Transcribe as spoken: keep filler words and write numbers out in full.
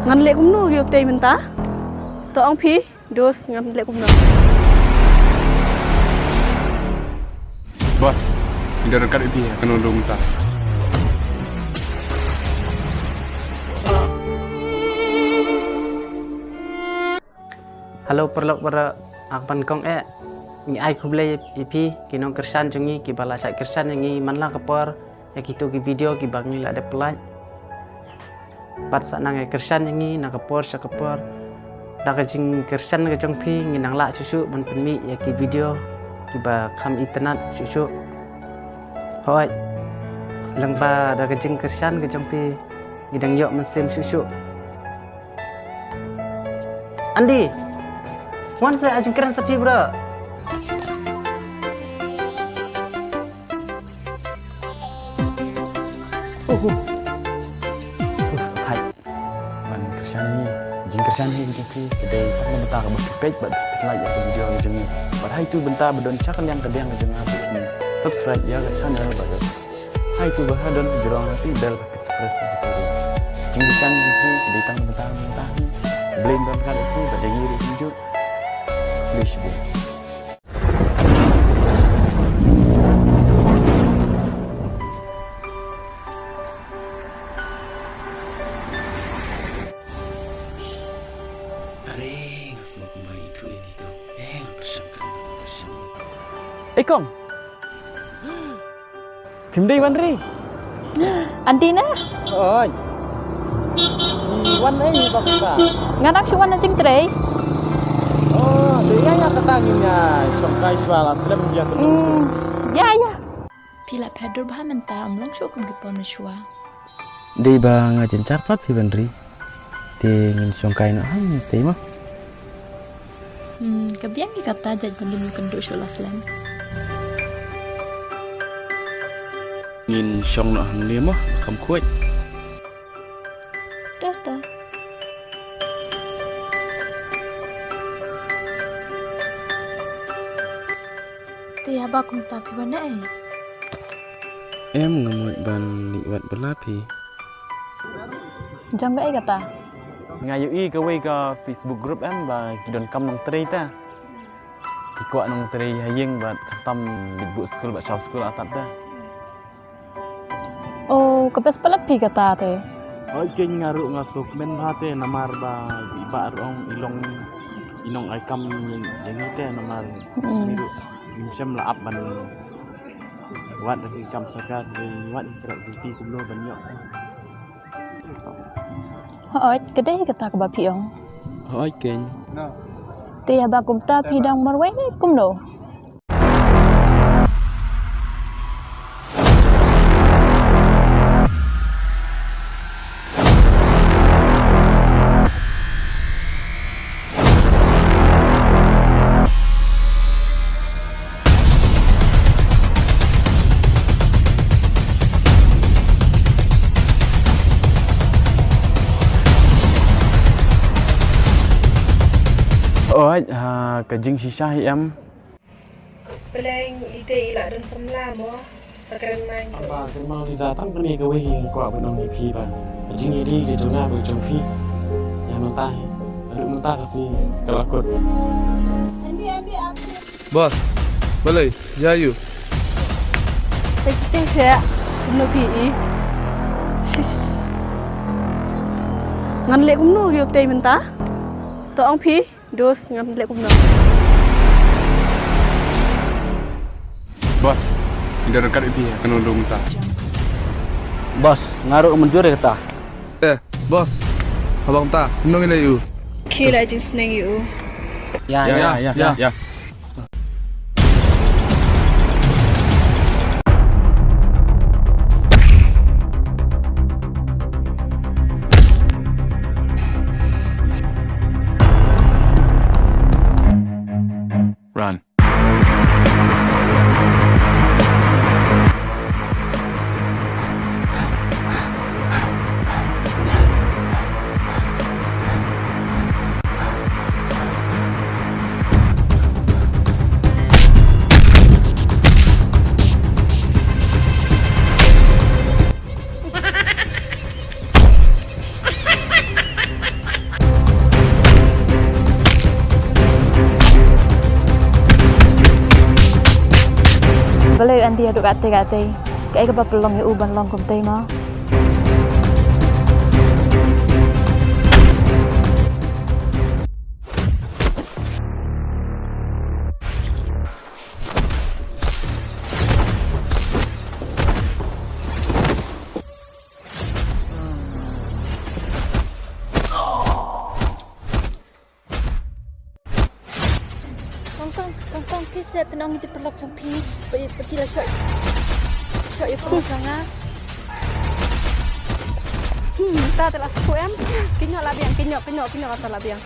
Ngan leh kumno ïa utei mynta? To ong phi, dos, ngan leh kumno? Boss, ngi da ryngkat ïa phi ha kano ruh mynta. Hello paralok baroh, nga Pangkong eh. Ngi ai khublei ïa phi ki nongkyrshan jong ngi kiba la shah kyrshan ïa ngi man la ka por ïa kito ki video kiba ngi la dep pyllait. Bad sa nang ïa kyrshan ïa ngi na ka por sha ka por. Da ka jingkyrshan ka jong phi ngi nang lah shuh shuh ban pynmih ïa ki video kiba kham itynnad shuh shuh. Hooid. Lyngba da ka jingkyrshan ka jong phi ngi dang ïoh mynsiem shuh shuh. Andy, wan sa ai jingkren sa phi bro. Uhu. Uff, hai. Ban kyrshan hi, jingkyrshan hi jong phi, ka dei tang na bynta kaba phi peit bad phi like ïa ka video ka jong ngi. Bad ha itu bynta ba don sha ka liang ka diang ka jong nga, phi subscribe ïa ka channel bad ha itu ba ha don ka jrong ha phi bell ba phi press ïa ka jong ngi. Jingkyrshan hi jong phi, ka dei tang na bynta ka bynta hi. Blame don ka dei phi, bad ïa ngi ruh kumjuh. Khublei shibun. Are, nga sngewbha ïa itu ini to. Eh, nga pyrshang ka, nga pyrshang. Eh, Kong. Phim dei wan ri? Anti na? Oi. Wan ei ba ka? Nga dang shu wan na jingtrei. Oh, dei ïa ïa kata ngin ïa shongkai shuwa la slem ïa tu. Hmm, ïa ïa. Phi la pher dur bha mynta, ym long shuh kum ki por mynshuwa. Dei ba nga jynjar pat phi ban ri. Te ngin shongkai noh hangne te mo. Hmm, ka biang ïa kata jait ba ngim kynduh shuh la slem. Ngin shong noh hangne mo, kham khuid. Dah, dah. Te haba kumta phi wan ei? Em, nga mut ban leit wad bylla phi. Jong kaei kata? Nga ïohi kawei ka Facebook group em ba ki donkam nongtrei ta. Ki kwah nongtrei ha ïing bad khamtam bit buh skul bad shaw skul artat ta. Oh, ka best palat phi kata te. Hooid keiñ nga ruh nga sngewkmen bha te namar ba i bah ruh ong i long i nong ai kam ïa ngi te namar ngi ruh ngim shym la ap ban wad da ki kam sorkar, ngi wad ngi trei duty kumno ban ïoh. Hooid, ka dei kata kaba phi ong. Hooid keiñ. Te haba kumta phi dang marwei ne kumno? Oi, ha, ka jingshisha hi em. Pleng ite i la don samla mo. Sa kren main. Aba kren main visa tang kane kawei nga kwah ban ong ïa phi ba ka jingïadei ka jong nga bad jong phi ïa mynta hi haduh mynta ka sngi ka la kut. Boss, balei ïa ïu? Te te se kumno phi i. Shish. Ngan leh kumno ïa utei mynta? To ong phi. Dos, ngam leh kumno. Boss, ngi da ryngkat ïa phi ha kano ruh mynta. Boss, nga ruh mynjur ïa kata. Eh, boss, haba kumta kumno ngi leh ïa u? Khie la jingsneng ïa u. Ïa, ïa, ïa, ïa. Run. Lei Andy haduh katei katei. Kaei kaba pynlong ïa u ban long kumtei mo? Kong kong kong kong, phi sep pynong ïa ki paralok jong phi. Ba ba ki la shoh, shoh ïa paralok jong nga. Hmm, ta te la shu em. Ki ñiuh la biang, ki ñiuh, ki ñiuh, ki ñiuh ta la biang.